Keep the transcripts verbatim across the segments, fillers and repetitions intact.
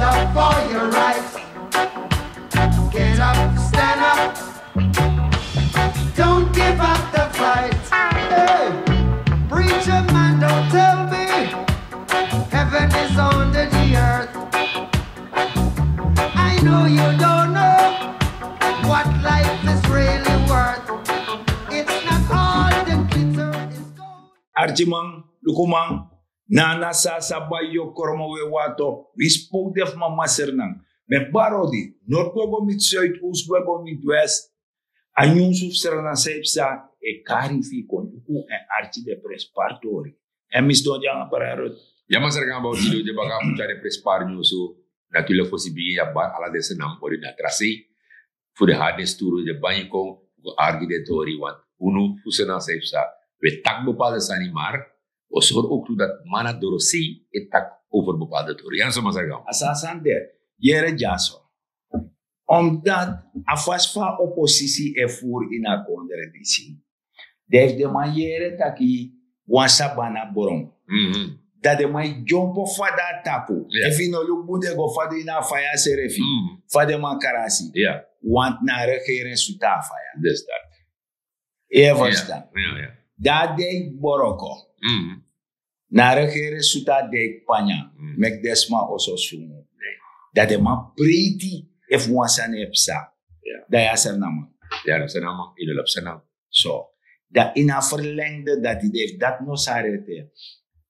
Up for your rights. Get up, stand up. Don't give up the fight. Hey, preacher man, don't tell me heaven is under the earth. I know you don't know what life is really worth. It's not all the glitter is gold. Arkiman, lukuman, na na sasa bai yu o kromo we wato. Wi spow de fu mama Sranan. Mi e bari odi, nord gwe go miti zuid, oost gwe go miti west. A nyunsu fu Sranan san yu psa, e kari fu yu kon luku èn arki den prenspari tori. Èn mi sidon de nanga Pararot. Ya, masra Gamba, wi sidon de baka fu tyari den prenspari nyunsu. Naturlik fosi bigin ya bari ala den Sranan ori na tra sei. Fu den hari den sturu den bangi kon, fu go arki den tori, want unu fu Sranan san yu psa, wi e taki bepaalde sani, maar wi o sori ook tu dati man na dorosei e taki over bepaalde tori. Ya, so masra Gamba. A sani san de, yere dyaso. Omdat a fasi fa a oposisi e furu ini a kondre disi, dan efu den man yere taki wan sabana bron, dan den man e dyompo fadon na tapu. Efu yu no luku bun, den go fadon ini a faya srefi. Fa den man krasi. Want na a regering sutu a faya. Yu e ferstan? Dan a dei boroko. Na a regering sutu a dei panya, meki den sma oso sungu. Dan den man preiti efu wan sani e psa. Dan yu a Sranan man. Yu a Sranan man, yu no lobi Sranan. So, dan ini a verlengde dati, dan efu dati no sari ete,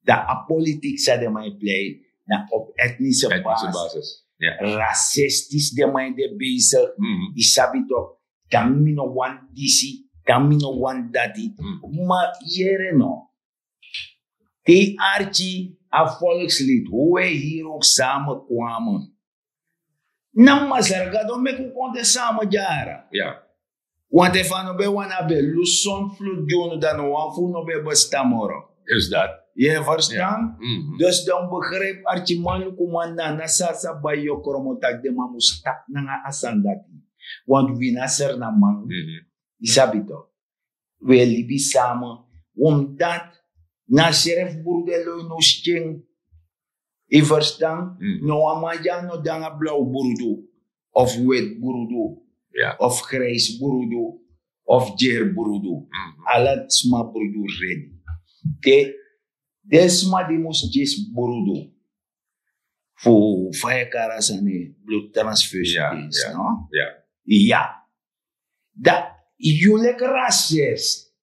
dan a politiki san den man e plei na op etnische basis. Racistisch den man e de bezig. Yu sabi toch, dan mi no wani disi, dan mi no wani dati. Ma yere no. Te yu arki a volkslid, hoe wij hier ook samenkwamen. Na Masra Gado meki un kon de samen dyara. Want efu a no ben wani, a ben lusu son flutu gi unu, dan no wan fu unu no ben bestan moro. Yu e ferstan? Dus dan un begrijp, arkiman, lukuman, na na sasa bai yu o kromo taki den man mus taki nanga a sani dati. Want wi na Sranan man. Yu sabi toch. Wi e libi samen. Omdat na srefi brudu e lon ini un skin. Yu ferstan? No wan man dya no de nanga blaw brudu, of weti brudu, of grijs brudu, of dyeri brudu. Ala sma brudu redi. Te den sma di mus kisi brudu fu, fa yu e kari a sani, bloedtransfusie, no? Ya. Dan yu leki racist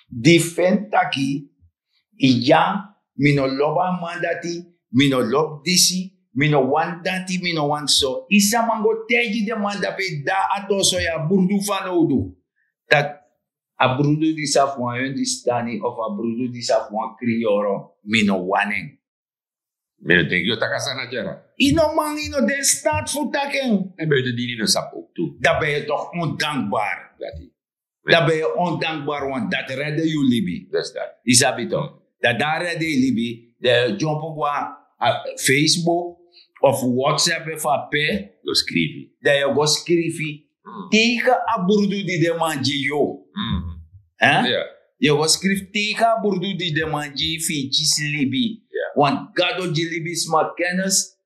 di feni taki, ya, mi no lobi a man dati, mi no lobi disi, mi no wani dati, mi no wani so. Yu sa man go taigi den man dape, dan a toso ya brudu fanowdu. Taki a brudu disi a fu wan Hindustani, of a brudu disi a fu wan Krioro, mi no wani en. Mi no denki yu o taki a sani dya. Yu no man, yu no de in staat fu taki en. Èn buiten dini no sabi ook tu. Dan ben je toch ondankbaar. Dan ben je ondankbaar, want dat redde yu libi. Yu sabi toch. Dan dat redde yu libi. Dan yu dyompo go na Facebook of WhatsApp efu a pe. Go skrifi. Dan yu go skrifi tegen a brudu di den man gi yu. Yu go skrifi tegen a brudu di den man gi yu fu yu kisi libi. Want Gado gi libisma kennis,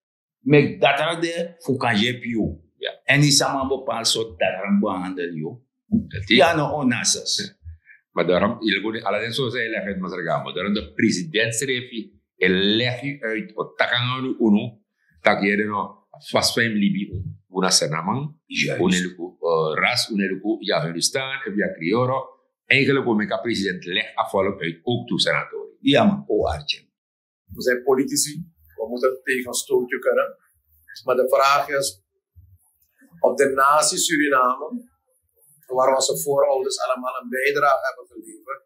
meki datra de fu kan yepi yu. Èn yu sa man bepaal sortu datra mus behandel yu. Yu a no onases. Maar daarom, yu luku, ala den so san yu legi uit, Masra Gamba. Daarom de president srefi e legi uit, o taki nanga unu, taki yere no, a fasi fa yu mus libi, un na Sranan man, un no e luku ras, un no e luku yu a Hindustan efu yu a Krioro. Eigenlijk un meki a president legi a volk uit ook tu, senatori. Ya man, o arki. We zijn politici, we moeten een tegenstootje kunnen. Maar de vraag is of de natie Suriname, waar onze voorouders allemaal een bijdrage hebben geleverd,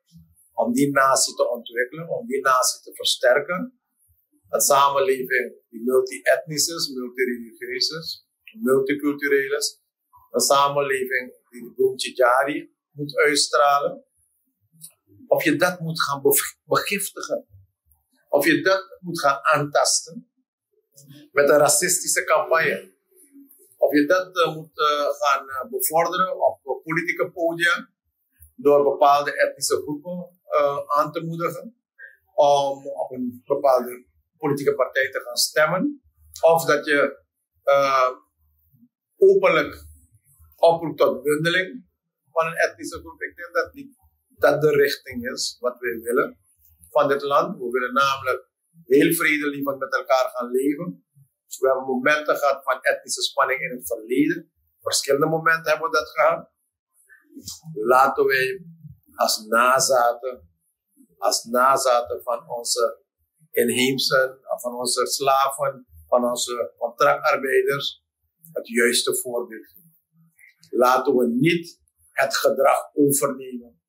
om die natie te ontwikkelen, om die natie te versterken. Een samenleving die multi-etnisch is, multireligieus is, multicultureel is. Een samenleving die de Boomtje Jari moet uitstralen. Of je dat moet gaan bef- begiftigen. Of je dat moet gaan aantasten met een racistische campagne. Of je dat eh, moet eh, gaan eh, bevorderen op eh, politieke podia door bepaalde etnische groepen eh, aan te moedigen om op een bepaalde politieke partij te gaan stemmen. Of dat je eh, openlijk oproep tot bundeling van een etnische groep. Ik denk dat niet dat de richting is wat wij willen van dit land. We willen namelijk heel vredelievend met elkaar gaan leven. We hebben momenten gehad van etnische spanning in het verleden. Verschillende momenten hebben we dat gehad. Laten wij als nazaten, als nazaten van onze inheemsen, van onze slaven, van onze contractarbeiders, het juiste voorbeeld geven. Laten we niet het gedrag overnemen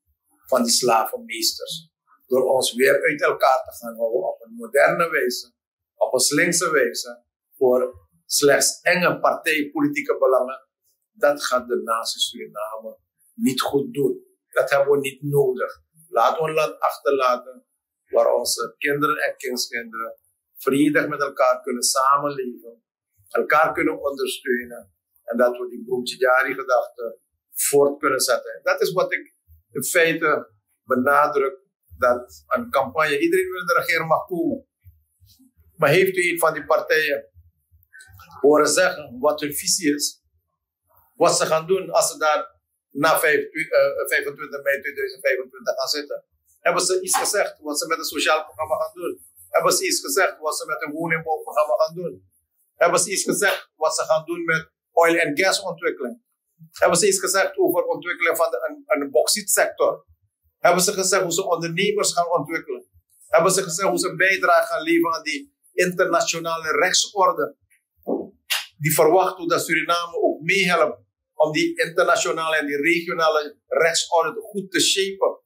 van die slavenmeesters. Door ons weer uit elkaar te gaan houden op een moderne wijze, op een slinkse wijze, voor slechts enge partijpolitieke belangen. Dat gaat de natie Suriname niet goed doen. Dat hebben we niet nodig. Laten we een land achterlaten waar onze kinderen en kindskinderen vredig met elkaar kunnen samenleven, elkaar kunnen ondersteunen en dat we die Boemtje Diari gedachte voort kunnen zetten. En dat is wat ik in feite benadruk, dat een campagne, iedereen wil in de regering mag komen. Maar heeft u een van die partijen horen zeggen wat hun visie is? Wat ze gaan doen als ze daar na vijf, eh, vijfentwintig mei tweeduizend vijfentwintig gaan zitten? Hebben ze iets gezegd wat ze met een sociaal programma gaan doen? Hebben ze iets gezegd wat ze met een woningbouwprogramma gaan doen? Hebben ze iets gezegd wat ze gaan doen met oil- en gasontwikkeling? Hebben ze iets gezegd over ontwikkeling van de, een, een bauxietsector? Hebben ze gezegd hoe ze ondernemers gaan ontwikkelen? Hebben ze gezegd hoe ze bijdrage gaan leveren aan die internationale rechtsorde? Die verwachten dat Suriname ook meehelpt om die internationale en die regionale rechtsorde goed te shapen.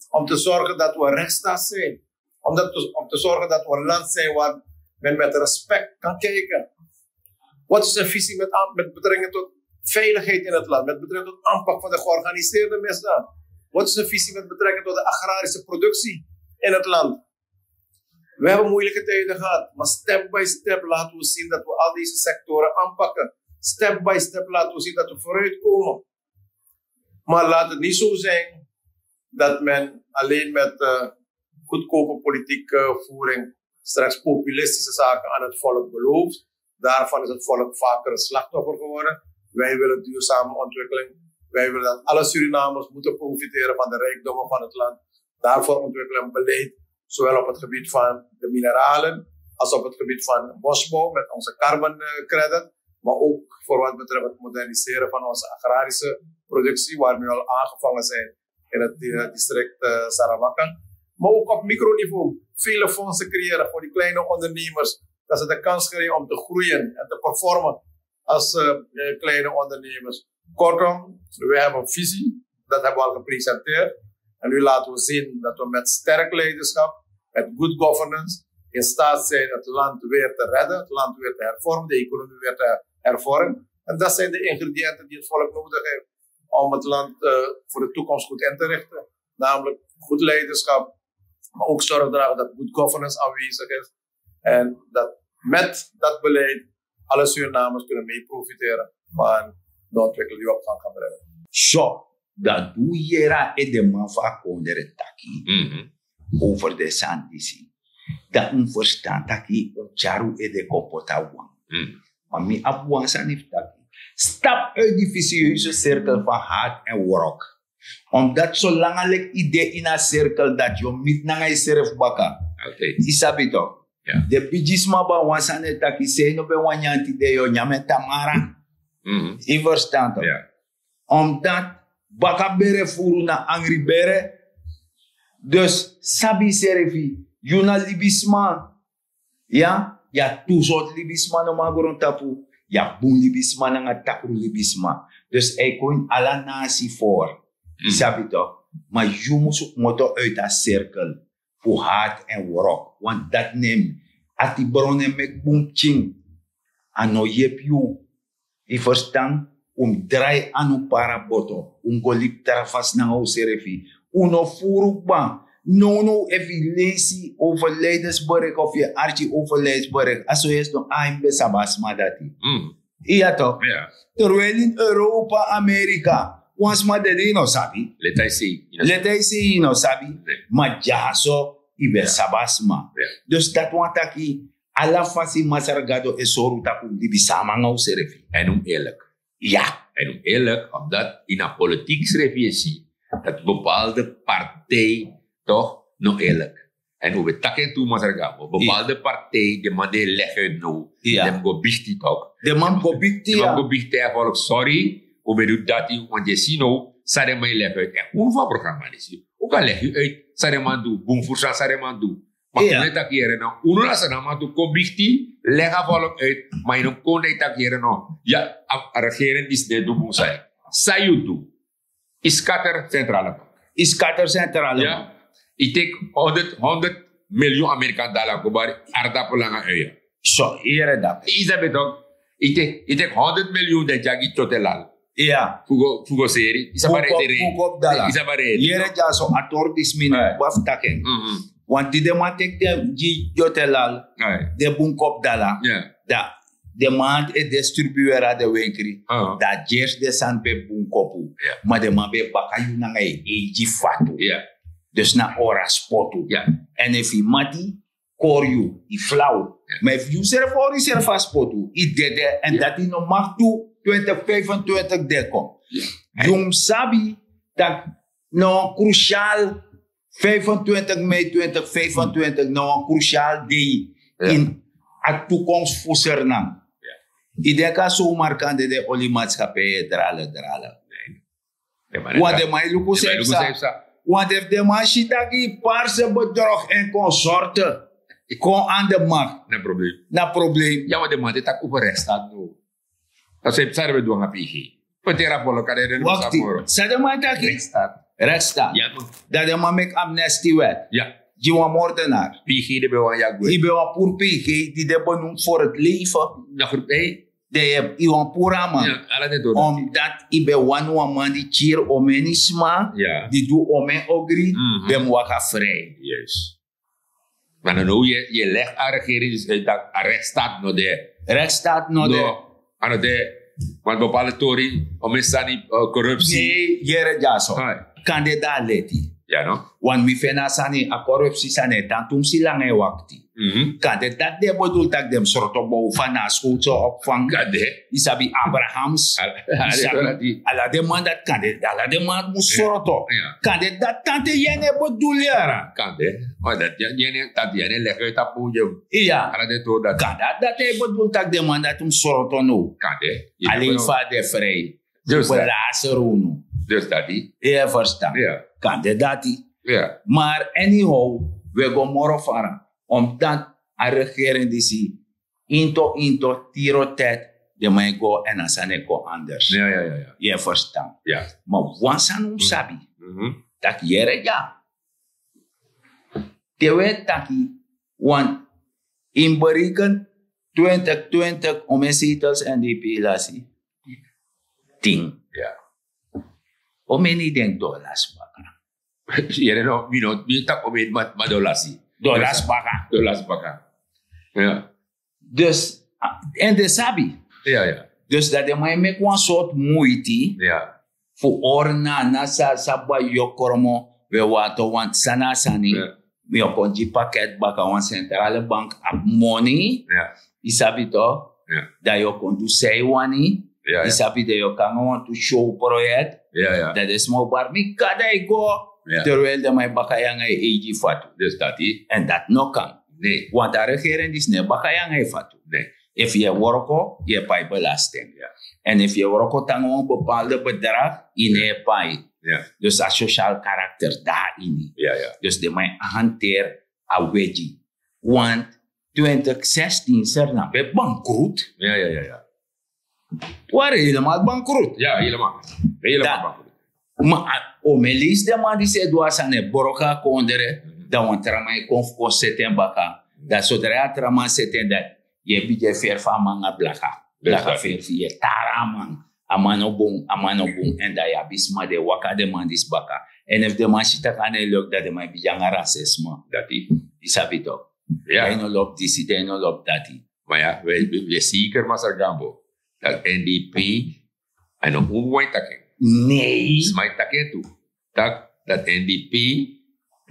Om te zorgen dat we een rechtsstaat zijn. Om, dat te, om te zorgen dat we een land zijn waar men met respect kan kijken. Wat is een visie met, met betrekking tot veiligheid in het land, met betrekking tot aanpak van de georganiseerde misdaad? Wat is een visie met betrekking tot de agrarische productie in het land? We hebben moeilijke tijden gehad, maar step by step laten we zien dat we al deze sectoren aanpakken. Step by step laten we zien dat we vooruitkomen. Maar laat het niet zo zijn dat men alleen met uh, goedkope politieke voering straks populistische zaken aan het volk belooft. Daarvan is het volk vaker een slachtoffer geworden. Wij willen duurzame ontwikkeling. Wij willen dat alle Surinamers moeten profiteren van de rijkdommen van het land. Daarvoor ontwikkelen we beleid, zowel op het gebied van de mineralen als op het gebied van bosbouw met onze carbon credit, maar ook voor wat betreft het moderniseren van onze agrarische productie, waarmee we al aangevangen zijn in het district Saramaka. Maar ook op microniveau vele fondsen creëren voor die kleine ondernemers, dat ze de kans krijgen om te groeien en te performen als kleine ondernemers. Kortom, we hebben een visie, dat hebben we al gepresenteerd. En nu laten we zien dat we met sterk leiderschap, met good governance, in staat zijn het land weer te redden, het land weer te hervormen, de economie weer te hervormen. En dat zijn de ingrediënten die het volk nodig heeft om het land voor de toekomst goed in te richten. Namelijk goed leiderschap, maar ook zorg dragen dat good governance aanwezig is. En dat met dat beleid alle Surinamers kunnen mee profiteren van de ontwikkeling die we op gang gaan brengen. So, dan du yera e de man fu a kondre taki over de santisi. Dan un verstan taki un tyari un ede kon poti a wan. Ma mi abi wan sani fu taki. Stap uit die visieuze cirkel van haat en wrok. Omdat solanga leki yu de ini a sirkel dati yu o miti nanga yusrefi baka. Yu sabi tok? Den bigisma ban wan sani e taki sei no ben wani nyan tide yu o nyan en tamara. Yu ferstan tok? Omdat baka bere furu na angri bere. Dus sabi yusrefi, yu na libisma. Ya, yu abi tu sortu libisma na mi a grontapu. Yu abi bun libisma nanga takru libisma. Dus a e kon ini ala nasi for. Yu sabi tok? Ma yu mus kmoto uiti a sirkel fu hati èn wrok. Wantu dati nen, ati bron e meki bun pikin. A no yepi yu. Yu ferstan? Un mus drai anu para boto, un mus go libi tra fasi nanga unsrefi. Un no furu kba. Nownow efu yu leisi over leidersberik of yu e arki over leidersberik, a so yu e sidon ai mi ben sabi a sma dati. Iya tok? Terwijli ini europa, amerika, wan sma dede yu no sabi. Leti a yu sei yu no sabi. Ma dyaso yu ben sabi a sma. Dus dati wani taki Ala fasi Masra Gado e sori un tak' un libi sama nanga unsrefi. En un eerlijk. Ya. En un eerlijk, omdat in a politiek schrijf je ziet dat bepaalde partij toch no eerlijk. En un ben taki en tu Masra Gado, bepaalde partij, de man di e leg uit now, den mus go bikti toch. Den man mus go bikti. Den man mus go bikti, a volk, sorry, un ben du dati, want yu e si now san den man e leg uit. En un fu a programma disi, un kan leg yu uit san den man du, bun fu san san den man du. Ma kon e taki yere no, unu na Sranan man tu kon bikti, leg a volk uit, ma yu no kon dan yu taki yere no. Ya, a, a regering disi no e du bun sani. San yu du? Yu skatter Centrale Bank. Yu skatter Centrale Bank. Yu teki honderd, honderd miljoen Amerikan dala go bari ardapu langa uien. So, yu yere dati. Yu sabi toch? Yu teki, yu teki honderd miljoen dan yu gi Tyote Lal. Ya. Fu go, fu go seri. Yu sabi a rede. Fu go, fu go dala. Yu sabi a rede. Yere dyaso, a tori disi mi no ben fu taki en. Want di den man teki den gi Tyote Lal, den bun kopu dala. Ya. Da den man e distribueri a den wenkri. Dan gersi den sani ben bun kopu. Ya. Ma den man ben baka yu nanga yu eigi fatu. Ya. Dus na ora spotu. Ya. En efu yu mati kori yu, yu flau. Ya. Ma efu yu srefi hori yusrefi a spotu, yu dede, en dati no mag tu twintig vijfentwintig de kon. Ya. Yu mus sabi tak' na wan cruciaal vijfentwintig mei twintig vijfentwintig, na wan cruciaal dei in a toekomst fu Sranan. Ya. Yu denki a somar kan de den olimatschappij e drale, drale. Nee. Want den man e luku sani psa. Want efu den man si tak' yu parse, bedrog en consorte kon aan de macht. Na probleem. Na probleem. Ya, want den man e taki over rechtsstaat now. Dan san yu psa, den ben du nanga P G. Pe tera polo kan den no sa moro. San den man e taki? Rechtsstaat. Rechtsstaat. Ya, man. Dan den man meki amnestiewet. Ya. Gi wan moordenaar. P G, den ben wani yu gwe. Yu ben wan puru P G di den benoem voor het leven. Na groep één. Den e, yu wan puru a man. Ya, ala den doro. Omdat yu ben wani wan man di kiri omeni sma, di du omeni ogri, den mus waka vrij. Yes. Ma now yu e, yu e leg a regering disi uit tak' a rechtsstaat no de. Rechtsstaat no de. No, a no de. Want bepaalde tori, omeni sani, eh, corruptie. Nee, yere dyaso. Kande dan a leti. Ya, no? Want mi feni a sani, a corruptie sani e tan tumsi langa e wakti. Kande dati den e bedoel tak' den mus sroto bow fu na a skowtu opvang. Kande. Yu sabi Abrahams. Yu sabi ala den man dati, kande ala den man mus sroto. Ya. Kande dati tante Yene e bedoel yere. Kande. Ma dati Yene, tante Yene e leg uit a podium. Ya. Ala den tori dati. Kande dati e bedoel tak' den man dati mus sroto now. Kande. Yu no e fu a de vrij. Dus dati. Yu e ferstan. Ya. Kande dati. Ya. Maar anyhow, wi e go moro fara. Omdat a regering disi, into, into, tiro tet, den man e go en a sani e kon anders. Ya, ya, ya, ya. Yu e ferstan. Ya. Ma wan sani un mus sabi. Mhm. Tak' yere dya. Te wi e taki, want in bereken twintig twintig, omeni zetels N D P lasi? Tin. Ya. Omeni den dollars baka? Yere no, mi no, mi taki omeni, ma, ma dollars. Dollars baka. Dollars baka. Ya. Dus, a, en den sabi. Ya, ya. Dus dati den man e meki wan sortu muiti. Ya. Fu hori na, na san, san Bayokromo, wi e wato wan, san na a sani. Ya. Mi o kon gi paket baka, wan centrale bank abi moni. Ya. Yu sabi toch? Ya. Dan yu o kon du san yu wani. Ya, ya. Yu sabi, dan yu o kon nanga wantu show project. Ya, ya. Dan den sma o bari mi, kada yu go. Ya. Terwijl den man e baka yu nanga yu eigi fatu. Dus dati. En dati no kan. Nee. Want a regering disi no e baka yu nanga yu fatu. Nee. Efu yu e wroko, yu e pai belasting. Ya. En efu yu e wroko te nanga wan bepaalde bedrag, yu no e pai. Ya. Dus a sociaal karakter de na ini. Ya, ya. Dus den man e hanteri a wegi. Want twintig zestien Sranan ben bankroet. Ya, ya, ya, ya. Ware helemaal bankroet. Ya, helemaal. Helemaal bankroet. Ma a, omeni leisi den man disi e du a sani, e broko a kondre, dan wan tra man e kon fu kon seti en baka. Dan sodra a tra man seti en, dan yu e bigin e feri fu a man nanga blaka. Blaka feri fu yu, e tara a man. A man no bun, a man no bun. En dan yu abi sma di e waka den man disi baka. En efu den man si tak' a no e luk, dan den man e bigin nanga racisme. Dati. Yu sabi toch? Ya. Dan yu no lobi disi, dan yu no lobi dati. Ma ya, wi, wi, wi e zeker, Masra Gambo, tak' N D P, a no un wan e taki en. Nee. Sma e taki en tu. Tak', dati N D P,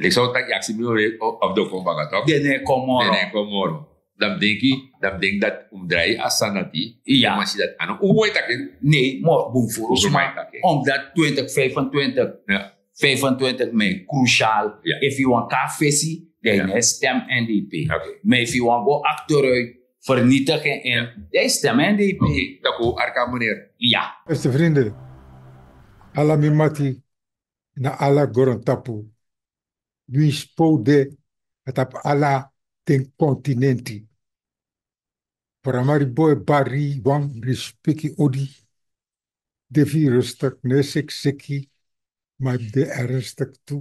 leki san un taki, yu aksi mi, o, o, of den o kon baka, toch? Den no e kon moro. Den no e kon moro. Dan mi denki, dan mi denki dati un mus drai a sani dati. Iya. Un man si dati a no un mus e taki en. Nei, moro bun furu suma. Omdat twintig vijfentwintig, vijfentwintig, mi en crucial. Efu yu wani kon na fesi, dan yu no e stem N D P. Ma efu yu wani go achteruit, vernietig en, dan yu stem N D P. Dati un arki a meneer. Iya. Beste vrienden, ala mi mati na ala grontapu, winsi pe un de na tapu ala den kontinenti. Primari boi, bari wan respeki odi. De fu yu rustig, no e sekiseki, ma yu mus de ernstig tu.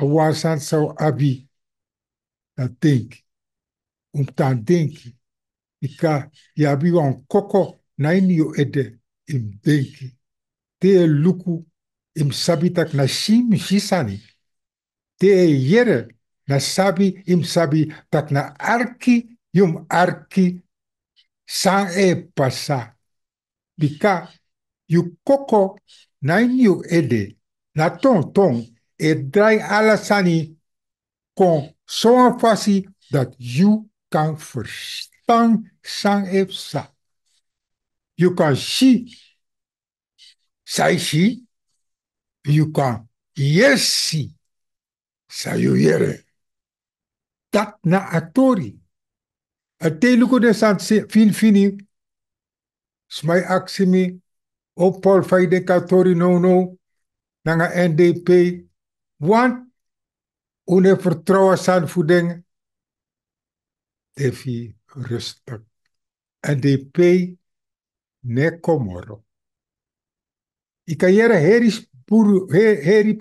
A wan sani san un abi, na denki. Un mus tan denki. Bika yu abi wan koko na ini yu ede, yu mus denki. Te yu e luku, yu mus sabi tak' na si yu mus si sani. Te yu e yere, na sabi yu mus sabi tak' na arki yu mus arki san e pasa. Bika yu koko na ini yu ede, na tonton, e drai ala sani kon sowan fasi dati yu kan ferstan san e psa. Yu kan si san yu si, yu kan yesi san yu yere. Dati na a tori. A te yu luku den sani finifini, sma e aksi mi, o Paul, fa yu denki a tori nownow nanga N D P? Want un no e fertrow a sani fu den. De fu yu rustig. N D P no e kon moro. Yu kan yere heri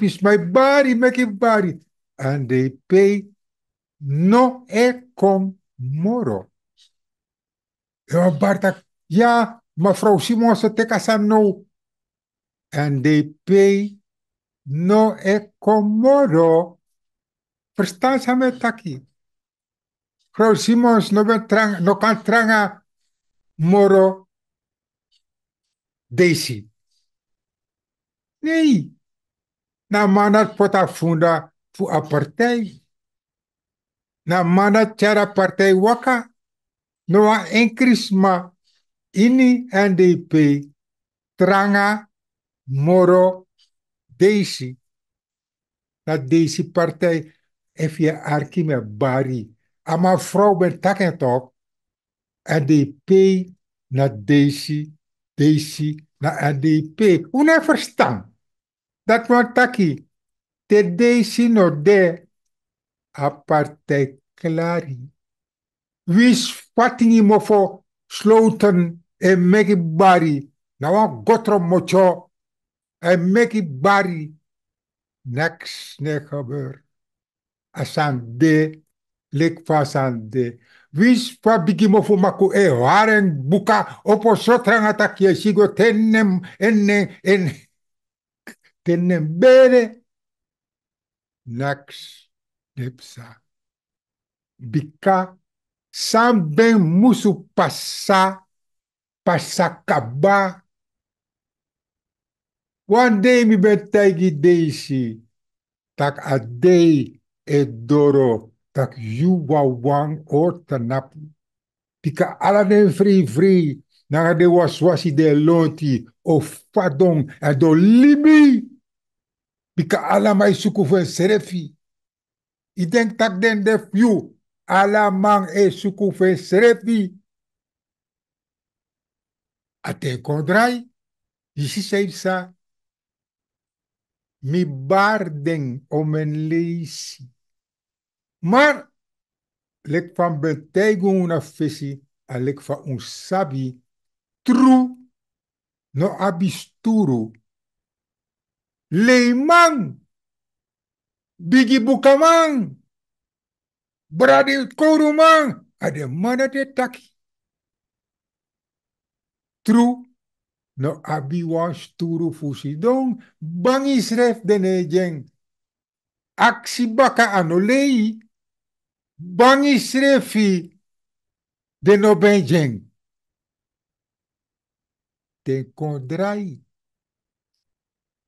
sma e bari, meki bari. N D P no e kon moro. Yu e bari tak', ya, mefrow Simons e teki a sani now. N D P no e kon moro. Ferstan san mi e taki. Mefrow Simons no ben tranga, no kan tranga moro Daisy. Nei, na a man dati poti a funda fu a partij. Na a man dati tyari a partij waka. No wan enkri sma ini N D P tranga moro Daisy. Na Daisy partij, efu yu e arki mi e bari. A mefrow ben taki en tok. N D P na Daisy, Daisy na N D P. Un no e ferstan. Dati wani taki, te Daisy no de, a partij klari. Winsi fa tingi mofo Sloten e meki bari, na wan gotro motyo, e meki bari, neks no e gebeur. A sani de leki fa a sani de. Winsi fa bigi mofo Maku e hari en buka opo so tranga tak' yu e si go te nen, en nen, en te nen bere, neks no e psa. Bika san ben musu pasa, pasa kaba. Wan dei mi ben taigi Daisy tak' a dei e doro tak' yu wawan o tnapu. Bika ala den freifrei nanga den wasiwasi di e lonti o fadon èn den o libi. Bika ala man e suku fu ensrefi. Yu denki tak' den de fu yu? Ala man e suku fu ensrefi. A ten kon drai, yu si san yu psa. Mi bari den omeni leisi. Ma leki fa mi ben taigi unu na fesi, a leki fa un sabi, tru no abi sturu. Leiman, bigi bukaman, bradi kowruman, a den man dati e taki. Tru no abi wan sturu fu sidon, bangi srefi den no e gi en. Aksi baka a no lei, bangi srefi den no ben gi en. Den kon drai.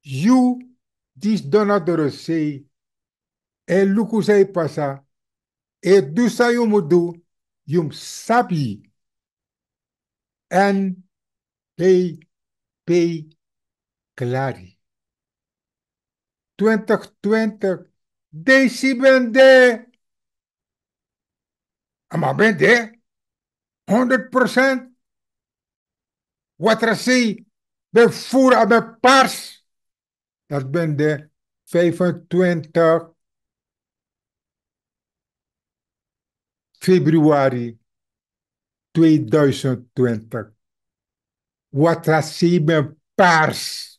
Yu di sidon na dorosei, e luku san e pasa, e du san yu mu du, yu mus sabi. N D P klari. Twintig twintig, desi ben de. A man ben de. Honderd procent. Watrasei ben furu, a ben pars. Dat ben de vijfentwintig februari tweeduizend twintig. Watrasei ben pars.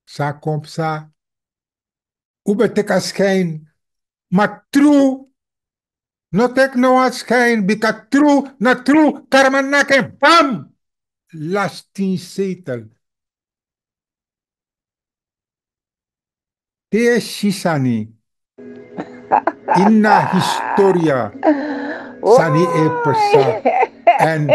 San kon psa? Un ben teki a skin. Ma tru, no teki no wan skin, bika tru na tru, karma naki en, bam! Lasi tin seitel. Te yu e si sani ini a historia, sani e pasa. Èn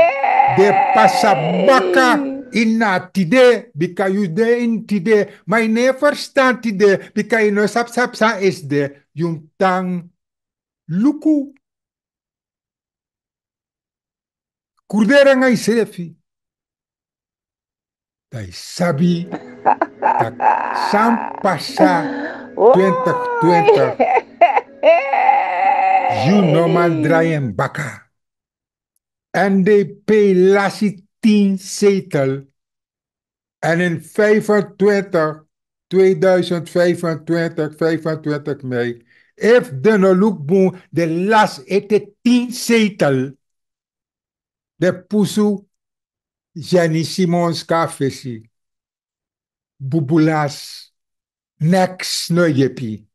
den e pasa baka ini a tide, bika yu de ini tide, ma yu no e ferstan tide, bika yu no sabi san psa esde. Yu mus tan luku, kruderi nanga yusrefi. Dan yu sabi tak' san pasa twintig twintig, yu no man drai en baka. N D P lasi tin seitel. Èn in vijfentwintig, tweeduizend vijfentwintig, vijfentwintig mei, efu den no luku bun, den lasi ete tin seitel. Den pusu Jenny Simons kon na fesi. Bubulas, neks no e yepi.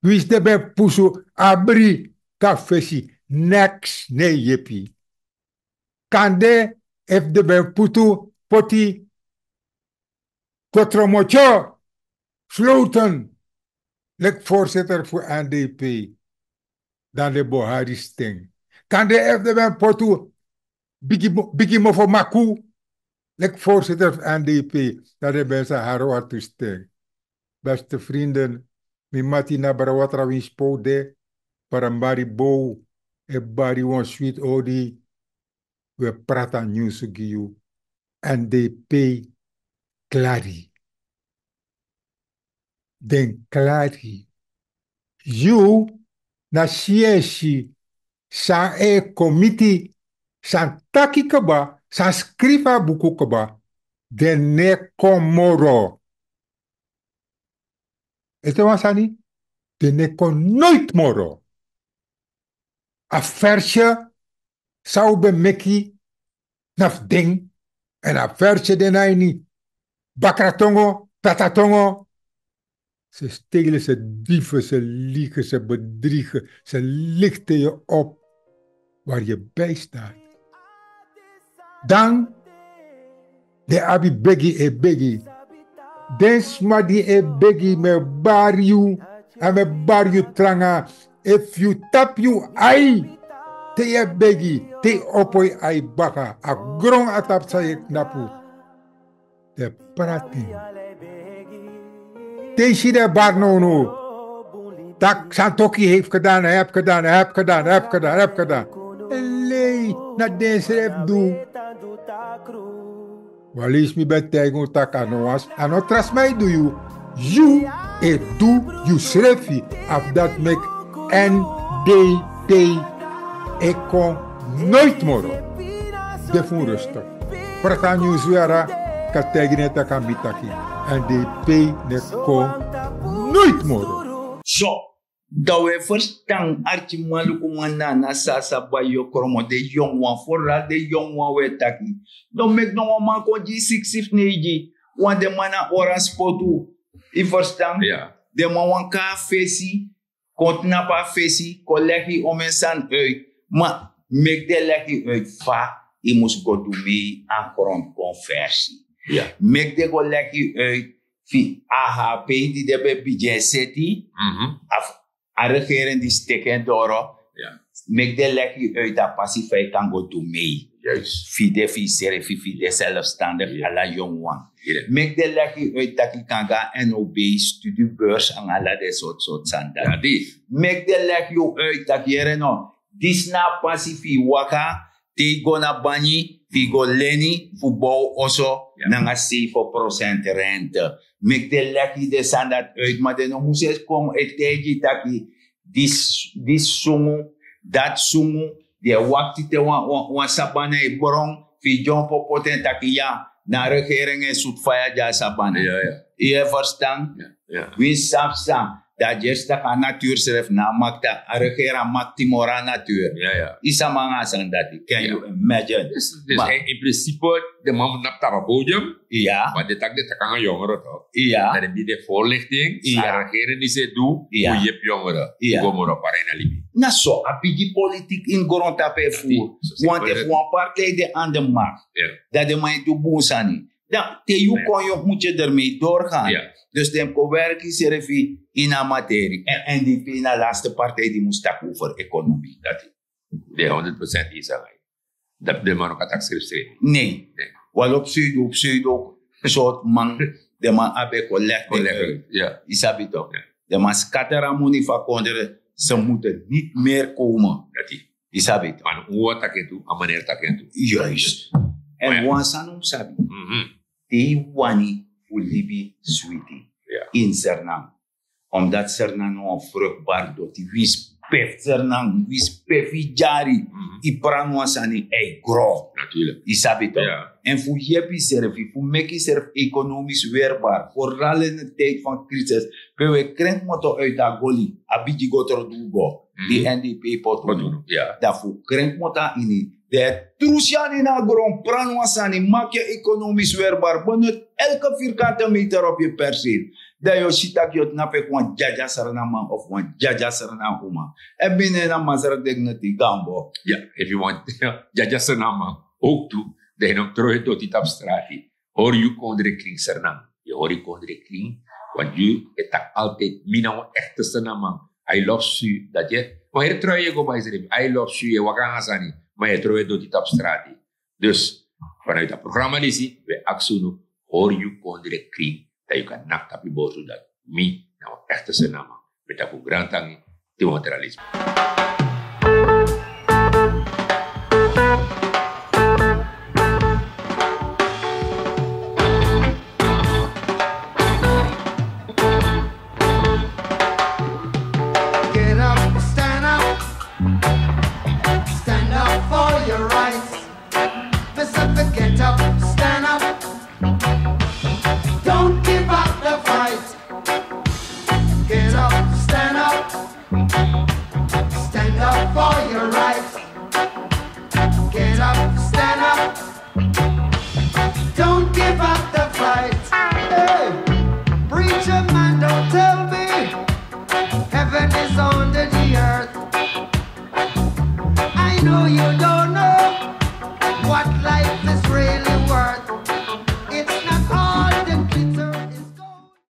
Winsi den ben pusu Abri kon na fesi, neks no e yepi. Kande efu den ben putu, poti Kotromotyo Sloten leki voorzitter fu N D P, dan den bo hari sten. Kande efu den ben poti Bigi Mo-, Bigi Mofo Maku leki voorzitter fu N D P, dan den ben sa hari wan tu sten. Beste vrienden, mi mati na Brawatra, winsi pe un de, Paramaribo, e bari wan switi odi, wi e prati a nyunsu gi yu. N D P klari. Den klari. Yu na si esi san e kon miti, san taki kaba, san skrifi a buku kaba, den no e kon moro. Ete wan sani, den no e kon noiti moro. A versie san un ben meki na fu den, èn a versie de na ini Bakratongo, Tatatongo. Ze stelen, ze dieven, ze liegen, ze bedriegen, ze lichten je op waar je bij staat. Dan den abi begi e begi. Den sma di e begi, mi e bari yu, èn mi e bari yu tranga. Efu yu tapu yu ai te yu e begi, te yu opo yu ai baka, a gron na tapu san yu e knapu. Den prati. Te yu si den e bari nownow, taki Santoki hebi gedaan, hebi gedaan, hebi gedaan, hebi gedaan, hebi gedaan. Lei, na densrefi du. Wan leisi mi ben taigi unu taki a no wan, a no tra sma e du yu. Yu e du yusrefi. A fu dati meki N D P e kon noiti moro. De fu un rustig. Prati a nyunsu yara, kan taigi den taki a mi taki. N D P no e kon noiti moro. So, dan wi e ferstan, arkiman, lukuman, nana, sasa, bai, yokromo, den yonguwan, vooral den yonguwan wi e taki. No meki no wan man kon gi yu siksi fu neigi. Want den man na oransi potu. Yu ferstan? Den man wani kon na fesi, kon tnapu a fesi, kon legi yu omeni sani uit. Ma meki den legi yu uit fa yu mus go du mei a grondconversie. Meki den go legi yu uit fi a H P di den ben bigin e seti, a regering di steki en doro, Meki den legi yu uit a pasi fa yu kan go du mei. Fu yu de fu yu srefi, fu yu de selfstandik, ala yongu wan. Meki den legi yu uit tak' yu kan go na N O B, studibeurs nanga ala den sortu sortu sani dati. Meki den legi yu uit tak' yere no, disi na a pasi fu yu waka, te yu go na banyi, fu yu go leni fu bow oso nanga seifi prosent rente. Meki den legi den sani dati uit, ma den no mus e kon e taigi yu tak' disi sungu, dati sungu, di e wakti te wan sabana e bron, fu yu dyompo poti en tak' ya, na a regering e sutu faya gi a sabana. Yu e ferstan? Winsi san fu san, dan a gersi tak' a natuur srefi na a makti, a regering a makti moro a natuur. Yu sabi nanga a sani dati, can you imagine? Dus in principe, den man mus napu tapu a podium. Ma den taki den taki nanga yongeren, toch? Dan den bidi den voorlichting san a regering disi e du fu yepi yongeren fu go moro para ini a libi. Na so a bigi politiki ini grontapu e furu. Want efu wan partij de aan de macht, dan den man e du bun sani. Dan te yu kon yu mus yu dermei doorgaan. Dus den mus kon werki srefi ini a materi. En N D P na laatste partij di mus taki over economie. Dati de honderd procent yu sanga yu. Dati den man no kan taki srefi srefi. Nee. Walo pseudo pseudo sortu man, den man abi e collect. Yu sabi toch? Den man scatter a moni fu a kondre. Ze moeten niet meer komen. Yu sabi toch? Wan un wan taki en tu, a manera taki en tu. Juist. En wan sani un mus sabi, te yu wani fu libi switi ini Sranan, omdat Sranan na wan vruchtbaar doti, winsi pe fu Sranan, winsi pe fu yu dyari, yu pran wan sani, a e gro. Yu sabi toch? En fu yepi yusrefi, fu meki yusrefi economisch weerbaar, vooral in de tijd van crisis, pe wi e kren kmoto uit a goli, a bigi gotro du go, di N D P poti unu. Dan fu kren kmoto na ini, dan yu e trusu yu anu ini a gron, pran wan sani, maak yu economisch weerbaar, benut elke vierkante meter op yu perceel. Dan yu o si tak' yu o tnapu enke wan dyadya Sranan man of wan dyadya Sranan uma. En bini en na masra dignity, gambo. Ya, efu yu wan dyadya Sranan man, ook tu, dan yu no mus trowe doti tapu strati. Hori yu kondre krin Sranan. Yu hori yu kondre krin. Want yu e taki altijd, mi na wan echte Sranan man. I love su, dati e. Ma heri trui yu e go bai srefi. I love su, yu e waka nanga sani. Ma yu e trowe doti tapu strati. Dus vanuit a programma disi, wi e aksi unu, hori yu kondre krin, dan yu kan naki tapu yu borsu dati mi na wan echte Sranan man. Mi e taki un grantangi, te wan tra leisi. Get up, stand up, stand up for your rights. Pacific, get up, stand up. Don't give up the fight. Get up, stand up. Stand up for your rights.